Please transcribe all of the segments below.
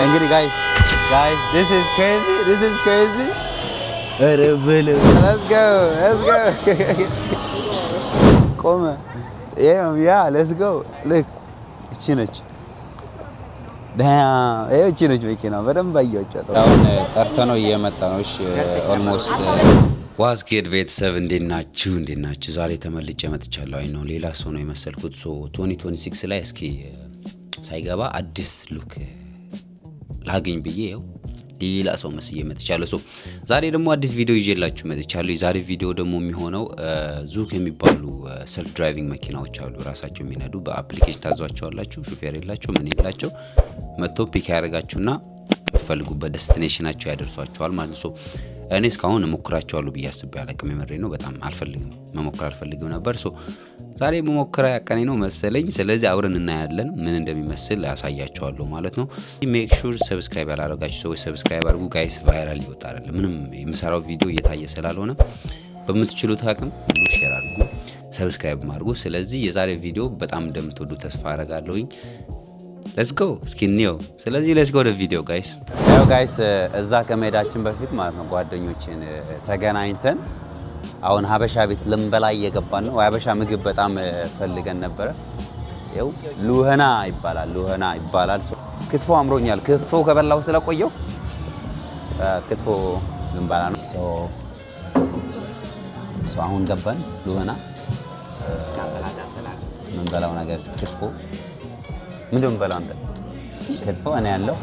እንግዲህ guys, guys, this is crazy, this is crazy። ኧረ በለው፣ let's go, let's go። ቆመ። Yeah, let's go። Look፣ እቺ ነች፣ እቺ ነች መኪና፣ በደንብ አየኋቸው። አሁን ጠርተ ነው እየመጣ ነው። እሺ፣ almost። What's good ቤተሰብ፣ እንዴት ናችሁ? እንዴት ናችሁ? ዛሬ ተመልጬ መጥቻለሁ። I know፣ ሌላ ሰው ነው የመሰልኩት። So 2026 ላይ እስኪ ሳይገባ አዲስ look ላግኝ ብዬ ያው ሌላ ሰው መስዬ መጥቻለሁ። So ዛሬ ደግሞ አዲስ ቪዲዮ ይዤላችሁ መጥቻለሁ። የዛሬ ቪዲዮ ደግሞ የሚሆነው Zoox የሚባሉ self driving መኪናዎች አሉ፣ ራሳቸው የሚነዱ፣ በ application ታዟቸዋላችሁ። ሹፌር የላቸው፣ ምን የላቸው፣ መጥቶ pick ያደርጋችሁና የምትፈልጉበት destination ኣችሁ ያደርሷችኋል ማለት ነው። እኔ እስካሁን እሞክራቸዋለሁ ብዬ አስቤ አላቅም። የምሬ ነው። በጣም አልፈልግም፣ መሞከር አልፈልግም ነበር። So ዛሬ መሞከር ያቀኔ ነው መሰለኝ። ስለዚህ አብረን እናያለን፣ ምን እንደሚመስል አሳያችኋለሁ ማለት ነው። Make sure subscribe ያላረጋችሁ ሰዎች subscribe አድርጉ guys። Viral ይወጣ አይደለም፣ ምንም የምሰራው ቪዲዮ እየታየ ስላልሆነ በምትችሉት አቅም ሁሉ share አድርጉ፣ subscribe አድርጉ። ስለዚህ የዛሬ ቪዲዮ በጣም እንደምትወዱ ተስፋ አረጋለሁኝ። Let's go፣ እስኪ እንየው። ስለዚህ let's go ወደ ቪዲዮ guys። ያው guys፣ እዛ ከመሄዳችን በፊት ማለት ነው ጓደኞችን ተገናኝተን አሁን ሀበሻ ቤት ልንበላ እየገባን ነው። ሀበሻ ምግብ በጣም ፈልገን ነበረ። ይኸው ሉህና ይባላል፣ ሉህና ይባላል። ክትፎ አምሮኛል። ክትፎ ከበላው ስለቆየው ክትፎ ልንበላ ነው። So አሁን ገባን ሉህና። የምንበላው ነገር ክትፎ። ምንድን ነው የምንበላው? አንተ ክትፎ፣ እኔ ያለው።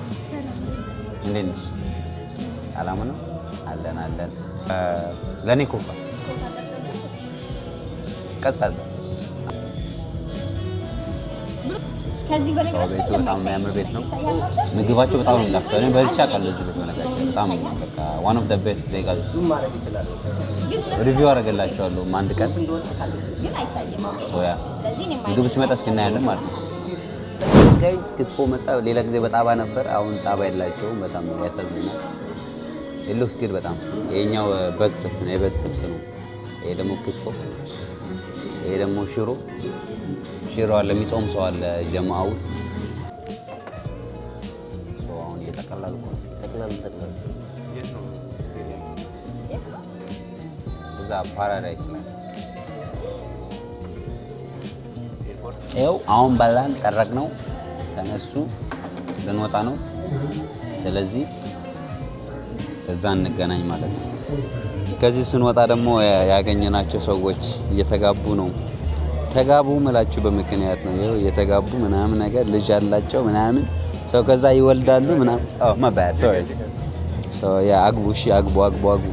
እንዴት ነሽ? ሰላም ነው? አለን አለን። ለእኔ ኮካ ቀዝቃዛ። ከዚህ በነገራችን ቤቱ በጣም የሚያምር ቤት ነው። ምግባቸው በጣም ነው የሚጣፍጠው። እኔ በልቼ አውቃለሁ እዚህ ቤት። በነገራችን በጣም በቃ one of the best ቬጋስ ውስጥ። Review አደርግላቸዋለሁ አንድ ቀን። ግን አይታይም። So yeah፣ ስለዚህ እኔ ምግቡ ሲመጣ እስኪ እናያለን ማለት ነው። Guys፣ ክትፎ መጣ። ሌላ ጊዜ በጣባ ነበር፣ አሁን ጣባ የላቸውም። በጣም ያሳዝናል። It looks good በጣም። ይሄኛው በግ ጥብስ ነው፣ የበግ ጥብስ ነው። ይሄ ደግሞ ክትፎ፣ ይሄ ደግሞ ሽሮ። ሽሮ አለ፣ የሚጾም ሰው አለ ጀማዓ ውስጥ። So አሁን እየጠቀለሉ እኮ ነው። ጠቅለል ጠቅለል። እዛ ፓራዳይስ ላይ። ይኸው አሁን በላን፣ ጠረቅ ነው፣ ተነሱ፣ ልንወጣ ነው። ስለዚህ እዛ እንገናኝ ማለት ነው። ከዚህ ስንወጣ ደግሞ ያገኘናቸው ሰዎች እየተጋቡ ነው። ተጋቡ ምላችሁ በምክንያት ነው። ይኸው እየተጋቡ ምናምን ነገር፣ ልጅ ያላቸው ምናምን ሰው፣ ከዛ ይወልዳሉ ምናምን። Oh, my bad, sorry። So yeah፣ አግቡ፣ እሺ፣ አግቡ፣ አግቡ፣ አግቡ።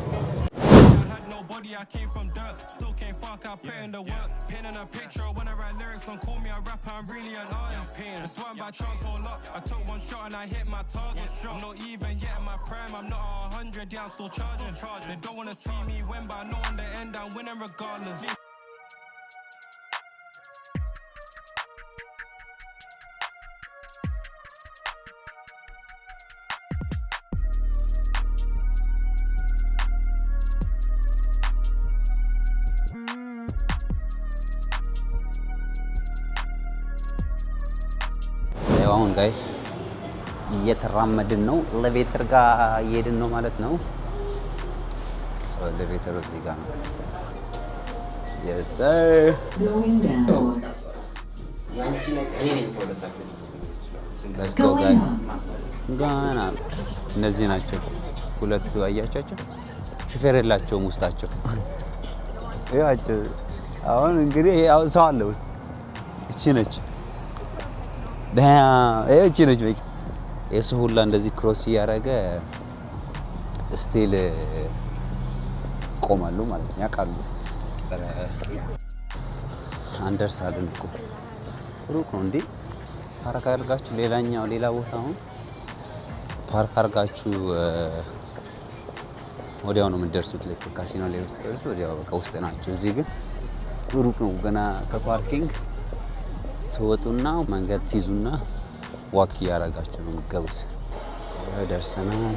Had nobody, I came from dirt. Still can't fuck, I put in the work. Paint in a picture when I write lyrics. Don't call me a rapper, I'm really an artist. This one by chance or luck. I took one shot and I hit my target. I'm not even yet in my prime. I'm not 100, yeah, I'm still charging. They don't wanna see me win, but I know in the end I'm winning regardless. ያው አሁን guys እየተራመድን ነው። Elevator ጋር እየሄድን ነው ማለት ነው። Elevator ኡ እዚህ ጋር ነው። Yes sir። Going down. Let's go guys። ገና እነዚህ ናቸው ሁለቱ፣ አያቻቸው። ሹፌር የላቸውም ውስጣቸው። ይኸዋቸው። አሁን እንግዲህ ይሄ አሁን ሰው አለ ውስጥ። እቺ ነች፣ እቺ ነች። በቃ የሰው ሁላ እንደዚህ cross እያደረገ still ይቆማሉ ማለት ነው። ያውቃሉ። አንደርሳለን እኮ፣ ሩቅ ነው እንዴ? ፓርክ አድርጋችሁ ሌላኛው ሌላ ቦታ አሁን ፓርክ አድርጋችሁ ወዲያው ነው የምትደርሱት። ልክ ካሲኖ ላይ ስትደርሱ ወዲያው በቃ ውስጥ ናቸው። እዚህ ግን ሩቅ ነው። ገና ከ parking ትወጡና መንገድ ትይዙና walk እያደረጋችሁ ነው የምትገቡት። ደርሰናል፣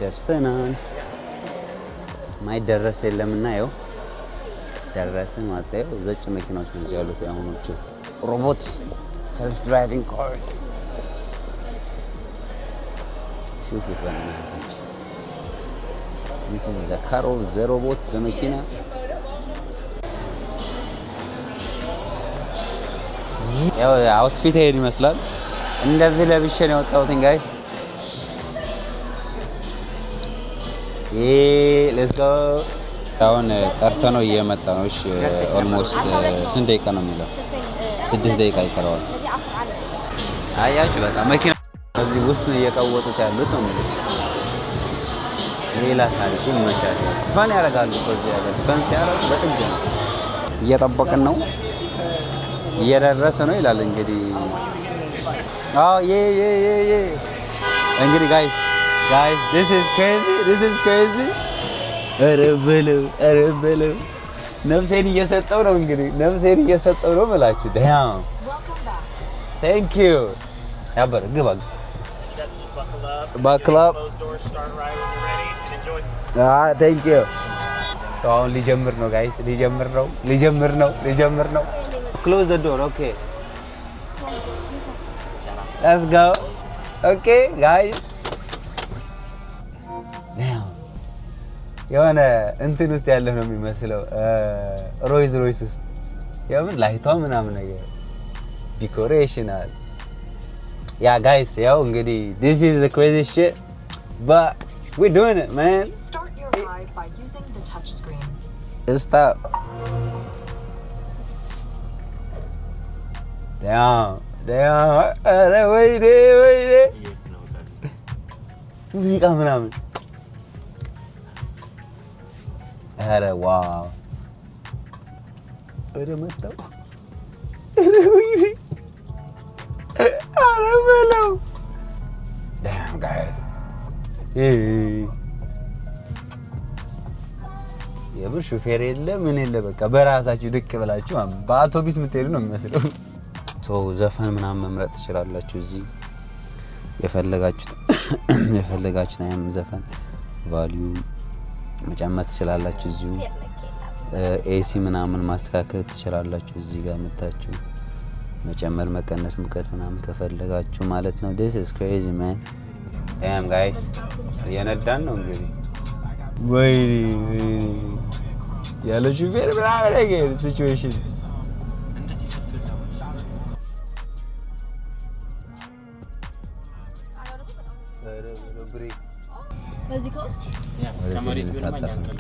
ደርሰናል። ማይደረስ የለምና ይኸው ደረስን ማለት ነው። ዘጭ መኪናዎች ነው እዚህ ያሉት የአሁኖቹ፣ robot self driving cars። ሹፉት በእናታችሁ። This is the car of the robot, the መኪና። ያው outfit ይሄን ይመስላል። እንደዚህ ለብሼ ነው የወጣሁት guys። Let's go። አሁን ጠርተ ነው እየመጣ ነው። እሺ፣ almost ስንት ደቂቃ ነው የሚለው? 6 ደቂቃ ይቀረዋል። አያችሁ፣ በቃ መኪና እዚህ ውስጥ ነው እየቀወጡት ያሉት ነው የሚሉት። ሌላ ታሪክ፣ ይመቻል። Fun ያደርጋሉ እኮ እዚህ ሀገር፣ fun ሲያደርጉ በጥግ ነው። እየጠበቅን ነው፣ እየደረሰ ነው ይላል እንግዲህ። አዎ፣ yeah፣ እንግዲህ guys, guys, this is crazy, this is crazy። ኧረ በለው፣ ኧረ በለው፣ ነፍሴን እየሰጠው ነው እንግዲህ፣ ነፍሴን እየሰጠው ነው ብላችሁ። Damn, thank you። ያበር ግባ። You guys just buckle up. Buckle up. Closed doors start right when you're ready. And enjoy. Thank you. So አሁን ሊጀምር ነው guys፣ ሊጀምር ነው፣ ሊጀምር ነው፣ ሊጀምር ነው። Close the door. Okay, let's go. Okay guys, የሆነ እንትን ውስጥ ያለ ነው የሚመስለው፣ Rolls Royce ውስጥ የምን light ኧ ምናምን ነገር decoration አለ። Yeah guys፣ ያው እንግዲህ this is the crazy shit, but we doing it, man. Start your ride by using the touch screen. Stop. Damn, damn. ኧረ ወይኔ ወይኔ፣ ሙዚቃ ምናምን፣ ኧረ wow፣ ኧረ መጣው፣ ኧረ ወይኔ፣ ኧረ በለው። Damn guys፣ የምር ሹፌር የለ ምን የለ፣ በቃ በራሳችሁ ድቅ ብላችሁ በአውቶቢስ የምትሄዱ ነው የሚመስለው። So ዘፈን ምናምን መምረጥ ትችላላችሁ እዚህ፣ የፈለጋችሁት አይነት ዘፈን volume መጨመር ትችላላችሁ። እዚሁ AC ምናምን ማስተካከል ትችላላችሁ። እዚህ ጋር መታችሁ መጨመር መቀነስ፣ ሙቀት ምናምን ከፈለጋችሁ ማለት ነው። This is crazy, man. Damn guys፣ እየነዳን ነው እንግዲህ። ወይኔ ወይኔ፣ ያለ ሹፌር ምናምን ነገር situation። ከዚህ ከውስጥ ወደዚህ ልንታጠፍ ነው።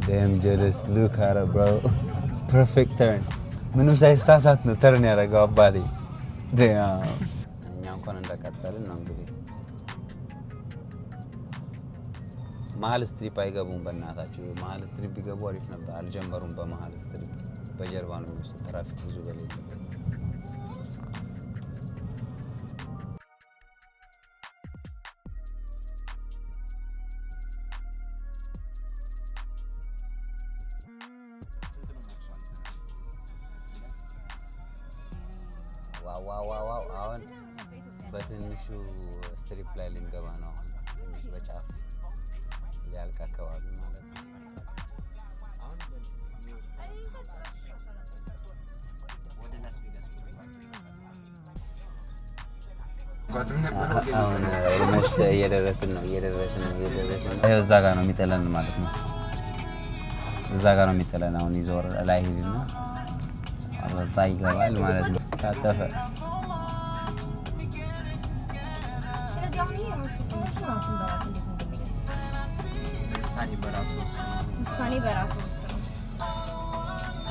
Damn ጀለስ፣ look at it, bro. Perfect turn። ምንም ሳይሳሳት ነው turn ያደረገው አባቴ። Damn። እኛ እንኳን እንደቀጠልን ነው እንግዲህ። መሀል strip አይገቡም። በእናታችሁ መሀል strip ቢገቡ አሪፍ ነበር። አልጀመሩም። በመሀል strip በጀርባ ነው የሚወስድ፣ ትራፊክ ብዙ በሌለበት። Wow wow wow! አሁን በትንሹ strip ላይ ልንገባ ነው። አሁን ትንሽ በጫፍ ሊያልቅ አካባቢ ማለት ነው። ወደ ላስ ቬጋስ አሁን almost እየደረስን ነው፣ እየደረስን ነው፣ እየደረስን ነው። ይኸው እዛ ጋር ነው የሚጥለን ማለት ነው። እዛ ጋር ነው የሚጥለን። አሁን ይዞር ላይ ሄድና እዛ ይገባል ማለት ነው። ታጠፈ። ስለዚህ አሁን ይሄ ራሱ ራሱን በራሱ እንዴት እንደሚለው ውሳኔ በራሱ ውሳኔ በራሱ ወስኖ።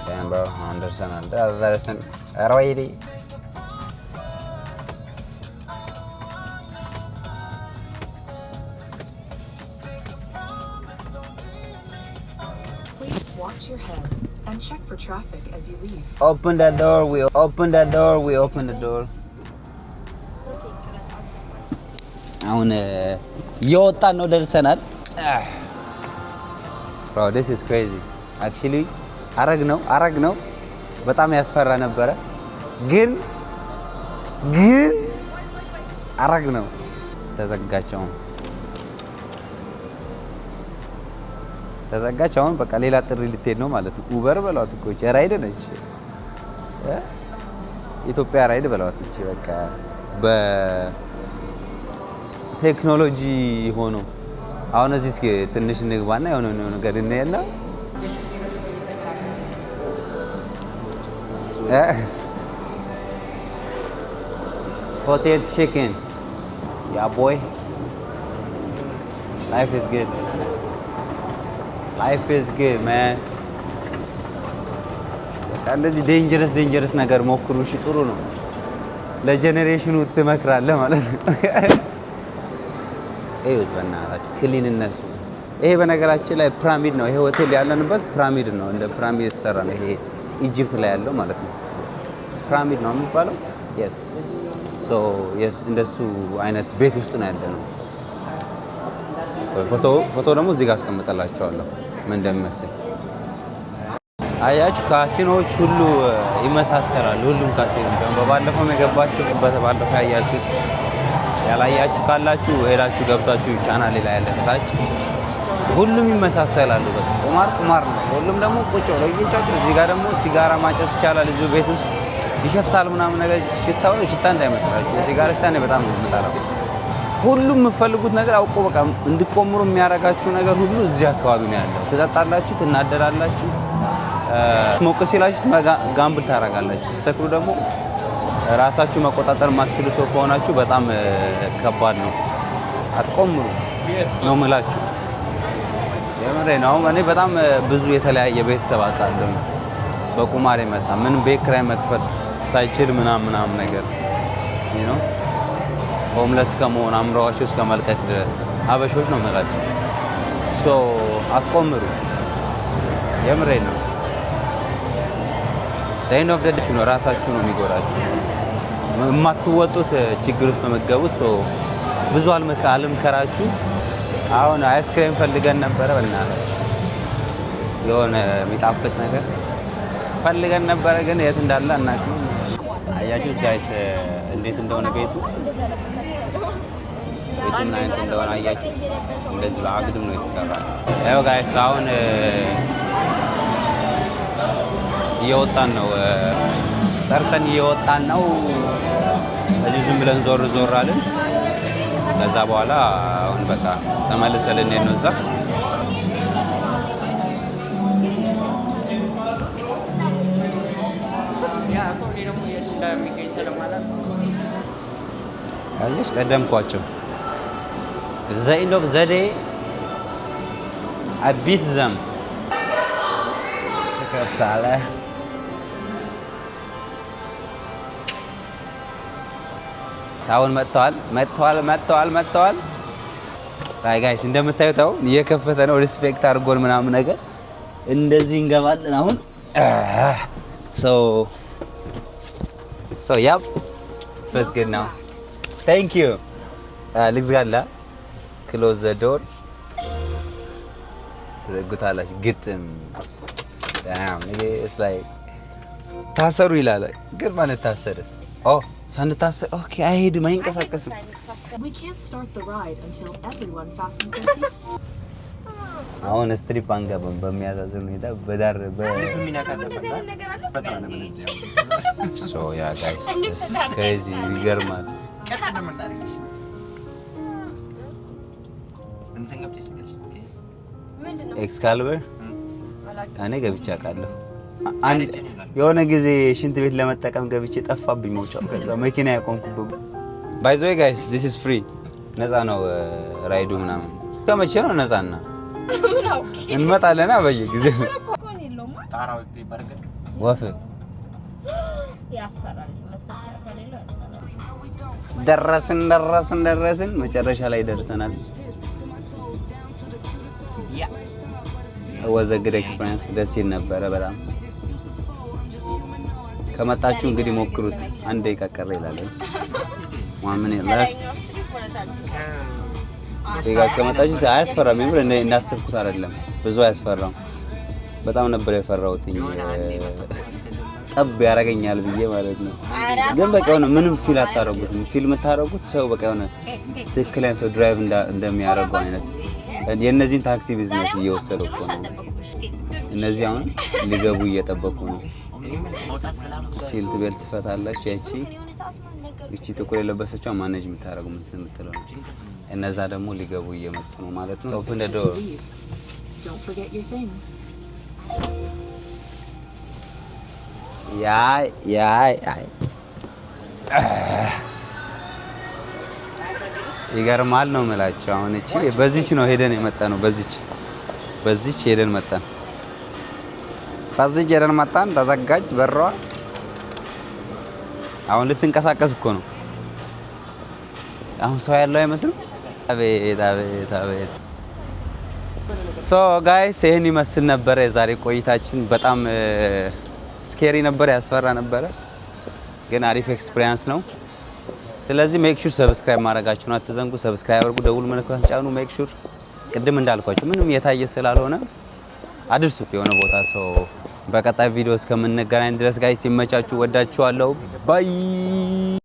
Damn bro፣ አሁን ደርሰናል። ደርሰን፣ ኧረ ወይኔ። Please watch your head and check for traffic as you leave. Open the door, we open the door, we open the door. አሁን እየወጣን ነው፣ ደርሰናል። Bro, this is crazy. Actually አረግ ነው፣ አረግ ነው። በጣም ያስፈራ ነበረ፣ ግን አረግ ነው። ተዘጋች፣ አሁን ተዘጋች። አሁን በቃ ሌላ ጥሪ ልትሄድ ነው ማለት ነው። Uber በሏት እኮ፣ ይቺ Ride ነች እ? ኢትዮጵያ Ride በሏት። እቺ በቃ ቴክኖሎጂ ሆኖ አሁን እዚህ እስኪ ትንሽ እንግባና የሆነ የሆነ ነገር እናያለን። Hotel check-in, yeah boy, life is good, life is good, man። በቃ እንደዚህ dangerous dangerous ነገር ሞክሩ። እሺ፣ ጥሩ ነው። ለ generation ኑ ትመክራለህ ማለት ነው። እዩት በእናታችሁ cleanness ኡ። ይሄ በነገራችን ላይ ፒራሚድ ነው። ይሄ ሆቴል ያለንበት ፒራሚድ ነው። እንደ ፒራሚድ የተሰራ ነው። ይሄ Egypt ላይ ያለው ማለት ነው። ፒራሚድ ነው የሚባለው። Yes, so yes፣ እንደሱ አይነት ቤት ውስጥ ነው ያለነው። ፎቶ ፎቶ ደግሞ እዚህ ጋር አስቀምጠላችኋለሁ ምን እንደሚመስል። አያችሁ፣ ካሲኖዎች ሁሉ ይመሳሰላሉ። ሁሉም ካሲኖች አሁን በባለፈውም የገባችሁበት፣ ባለፈው ያያችሁት፣ ያላያችሁ ካላችሁ ሄዳችሁ ገብታችሁ ቻናሌ ላይ ያለ ታች ሁሉም ይመሳሰላሉ። በቃ ቁማር ቁማር ነው። ሁሉም ደግሞ ቁጭ ብለው እየጫጩ፣ እዚህ ጋር ደግሞ ሲጋራ ማጨስ ይቻላል። እዚሁ ቤት ውስጥ ይሸታል ምናምን ነገር። ሽታው ሽታ እንዳይመስላችሁ። የሲጋራ ሽታ እኔ በጣም ነው የምጠላው። ሁሉም የምትፈልጉት ነገር አውቆ በቃ እንድቆምሩ የሚያደርጋችሁ ነገር ሁሉ እዚህ አካባቢ ነው ያለው። ትጠጣላችሁ፣ ትናደዳላችሁ፣ ሞቅ ሲላችሁ gamble ታደርጋላችሁ። ስትሰክሩ ደግሞ ራሳችሁ መቆጣጠር የማትችሉ ሰው ከሆናችሁ በጣም ከባድ ነው። አትቆምሩ ነው ምላችሁ። የምሬ ነው። አሁን እኔ በጣም ብዙ የተለያየ ቤተሰብ አውቃለሁ። በቁማር የመጣ፣ ምንም ቤት ኪራይ መክፈል ሳይችል ምናምን ምናምን ነገር homeless ከመሆን አምረዋቸው እስከ መልቀቅ ድረስ፣ አበሾች ነው የምላችሁ። So አትቆምሩ። የምሬ ነው። End of the day ነው ራሳችሁ ነው የሚጎዳችሁ። የማትወጡት ችግር ውስጥ ነው የምትገቡት። So ብዙ አልምከራችሁ። አሁን አይስክሬም ፈልገን ነበረ፣ በእናታችሁ የሆነ የሚጣፍጥ ነገር ፈልገን ነበረ፣ ግን የት እንዳለ አናውቅም። አያችሁት guys እንዴት እንደሆነ ቤቱ? ቤቱ ምን አይነት እንደሆነ አያችሁ? እንደዚህ በአግድም ነው የተሰራ። ያው guys አሁን እየወጣን ነው፣ ጠርተን እየወጣን ነው። እዚህ ዝም ብለን ዞር ዞር አልን። ከዛ በኋላ አሁን በቃ ተመልሰን ልንሄድ ነው እዛ። ያ እኮ እኔ ደግሞ የት እንደሚገኝ ስለማላውቅ። አየሽ፣ ቀደምኳቸው። The end of the day I beat them። ትከፍታለህ። አሁን መጥተዋል፣ መጥተዋል፣ መጥተዋል፣ መጥተዋል። Hi guys፣ እንደምታዩት አሁን እየከፈተ ነው። Respect አድርጎን ምናምን ነገር እንደዚህ እንገባለን አሁን። So yup, feels good now. Thank you. ልግዛላ። Close the door፣ ትዘጉታላችሁ። ግጥም። Damn, nigga, it's like ታሰሩ ይላል፣ ግን ማለት ታሰረስ? Oh፣ ሳንታሰር okay፣ አይሄድም፣ አይንቀሳቀስም። We can't start the ride until everyone fastens their seat. አሁን strip አንገባም። በሚያሳዝን ሁኔታ በዳር የሚነካ ሰፈር ነው። ነገር አለ። So yeah guys, crazy፣ ይገርማል። ቀጥ ነው የምናደርግሽ። እንትን ገብተሽ ትገልሽ። ምንድን ነው? Excalibur እኔ ገብቼ አውቃለሁ። አንድ የሆነ ጊዜ ሽንት ቤት ለመጠቀም ገብቼ ጠፋብኝ መውጫው። ከዛ መኪና ያቆምኩበት። By the way guys, this is free፣ ነፃ ነው ride ኡ ምናምን። ከመቼ ነው ነፃና? ምን አውቄ? እንመጣለና በየጊዜው። ኮን የለውማ። ጣራው ይበርገድ። ወፍ። ያስፈራል። መስኮት ከሌለው ያስፈራል። ደረስን፣ ደረስን፣ ደረስን፣ መጨረሻ ላይ ደርሰናል። Was a good experience፣ ደስ ይል ነበረ በጣም። ከመጣችሁ እንግዲህ ሞክሩት። አንድ ደቂቃ ቀረ ይላል። 1 minute left። ከላይኛው strip ወደ ታች። Guys፣ ከመጣችሁ አያስፈራም። የምር እንዳሰብኩት አይደለም፣ ብዙ አያስፈራም። በጣም ነበር የፈራሁት ጠብ ያደርገኛል ብዬ ማለት ነው። ግን በቃ የሆነ ምንም feel አታደርጉትም። Feel የምታደርጉት ሰው በቃ የሆነ ትክክለኛ ሰው drive እንደሚያደርገው አይነት። የእነዚህን ታክሲ ቢዝነስ እየወሰዱ እኮ ነው። እነዚህ አሁን ሊገቡ እየጠበቁ ነው። Seat belt ትፈታለች ያቺ። የሆነ ሰዓት ነው። እቺ ጥቁር የለበሰችው manage የምታደርገው የምትለው ነው። እነዛ ደግሞ ሊገቡ እየመጡ ነው ማለት ነው። Open As you door. Leave, don't forget your things. ያይ ያይ ያይ፣ ይገርማል ነው የምላቸው። አሁን እቺ በዚች ነው ሄደን የመጣ ነው። በዚች ሄደን መጣን። በዚች ሄደን መጣን። ተዘጋጅ በሯ። አሁን ልትንቀሳቀስ እኮ ነው። አሁን ሰው ያለው አይመስልም። አቤት አቤት አቤት። So guys፣ ይህን ይመስል ነበረ የዛሬ ቆይታችን። በጣም scary ነበረ፣ ያስፈራ ነበረ፣ ግን አሪፍ experience ነው። ስለዚህ make sure subscribe ማድረጋችሁን አትዘንጉ። Subscribe አድርጉ፣ ደውል ምልክቱን ጫኑ። Make sure ቅድም እንዳልኳችሁ ምንም የታየ ስላልሆነ አድርሱት የሆነ ቦታ ሰው። በቀጣይ ቪዲዮ እስከምንገናኝ ድረስ guys ይመቻችሁ። ወዳችኋለሁ። Bye.